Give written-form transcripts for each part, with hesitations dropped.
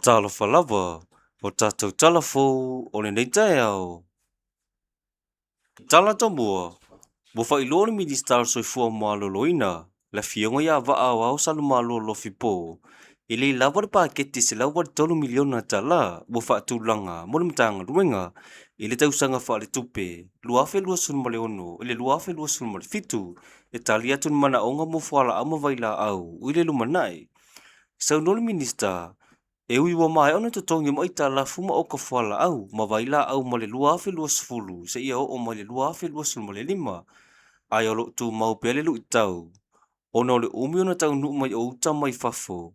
Talofa lava, o tatou tala fou o lenei taeao. Tala Tomua, Ua faailoa le Minisita o le Soifua Maloloina, le Afioga ia Vaa Aoao Salumaloa Lofipo, e le lava le paketi $183 miliona tala ua faatulaga mo le Matagaluega i le tausaga faaletupe 2026 i le 2027 e tali atu i manaoga mo fualaau ma vailaau i le lumanai. Saunoa le Minisita, e ui ua maea ona totogi uma aitalafu ma oka fualaau ma vailaau mai le 2020 seia oo mai le 2025, ae o lo o tumau pea le luitau ona o le umi ona taunuu mai o uta mai fafo,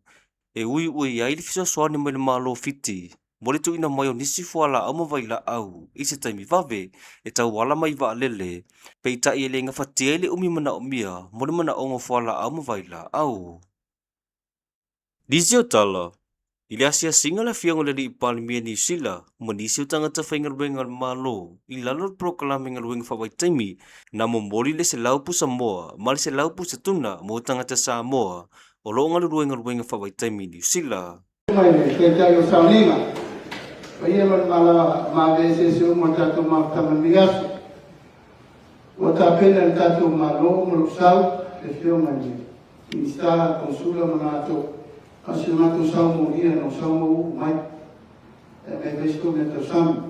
e ui ua i ai le fesoasoani mai le Malo o Fiti mo le tuuina mai o nisi fualaau ma vailaau i se taimi vave e tauala mai i vaalele, peitai e le gafatia ai le umi manaomia mo le manaoga o fualaau ma vailaau. Nisi o tala, I le asiasiga a le Afioga i le Alii Palemia Niu Sila ma nisi o tagata faigaluega a le Malo i lalo o le polokalame galuega faavaitaimi, na momoli le 100 pusa moa ma le 100 pusa tuna mo tagata Samoa o lo o galulue i galuega faavaitaimi i Niu Sila. Mai le Taitai o Sauniga, paia ma le mala maave eseese uma o le tatou mafutaga i lenei aso. Ua tapena e le tatou Malo ma lou sau, le Afioga i le Minisita, Konesula ma latou, a o si o matou sao molia na ou sau ma ou uu mai e aumai fai si tou meatausami.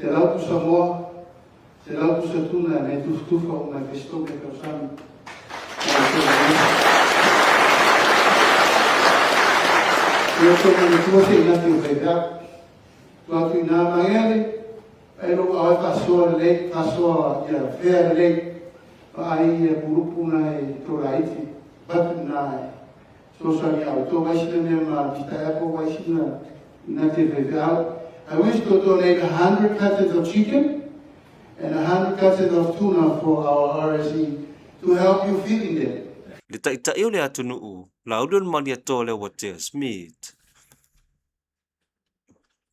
100 pusa moa, 100 pusa tuna e aumai tufatufa uma e fai si tou meatausami. Ia outou manatua se i gati o faifeau. Tua atu i ina Magele, ai lou ao e faasoa lelei, faasoa ia fea lelei, vaai ia pulupu na e tolaiti, avatu i ina e fesoasoani ia outou. Vaai sina mea ma Mister Apple, vaai sina inate faifeau. I wish to donate 100 cartons of chicken and 100 cartons of tuna for our RSE to help you feeding them. Le Taitai o le atunuu, Laaulialemalietoa Leuatea Smith.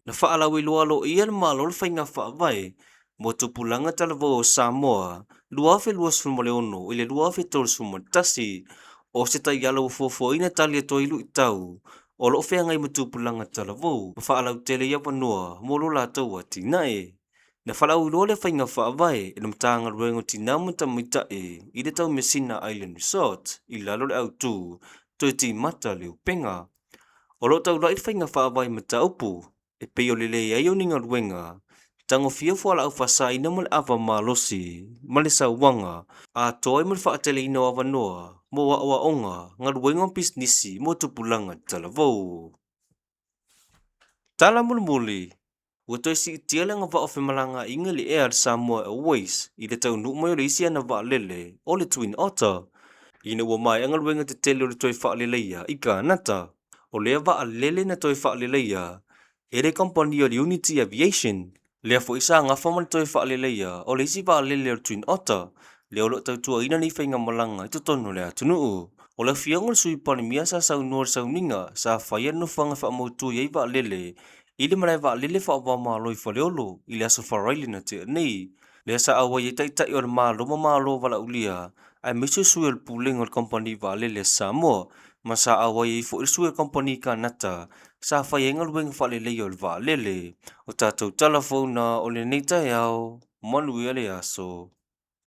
Na faalauiloa aloaia e le Malo le faiga faavae mo tupulaga talavou o Samoa 2026 i le 2031, o se taiala ua fuafuaina e tali atu ai i luitau o lo o feagai ma tupulaga talavou ma faalautele ai avanoa mo lo latou atinae. Na faalauiloa lea faiga faavae e le Matagaluega o Tina ma Tamaitai i le Taumeasina Island Resort i lalo o le autu Toe Timata le Upega. O lo o taulai le faiga faavae i mataupu e pei o le leai o ni galuega, tagofia fualaau faasaina ma le ava malosi ma le sauaga, atoa ai ma le faateleina o avanoa mo aoaoga, galuega ma pisinisi mo tupulaga talavou. Tala mulimuli, Ua toe siitia le agavaa o femalagaaiga i le ea a le Samoa Airways i le taunuu mai o le isi ana vaalele, o le Twin Otter, ina ua maea galuega tetele o le toe faaleleia i Kanata. O lea vaalele na toe faaleleia e le kamupani o le Unity Aviation, lea foi sa gafa ma le toe faaleleia o le isi vaalele o le Twin Otter, lea o lo o tautuaina nei faigamalaga i totonu o le atunuu. O le afioga o le Sui Palemia sa saunoa i le sauniga sa faia i le nofoaga e faamautu i ai vaalele i le malae vaalele faava-o-Malo i Faleolo i le aso Faraile na tea nei, lea sa auai ai Taitai o le Malo ma Malo valaaulia aemaise o sui o le Pulega o le Kamupani Vaalele a Samoa, ma sa auai ai foi le sui o le Kamupani Kanata sa fai ai galuega faaleleia o le vaalele. O tatou tala fou na o lenei taeao, manuia le aso.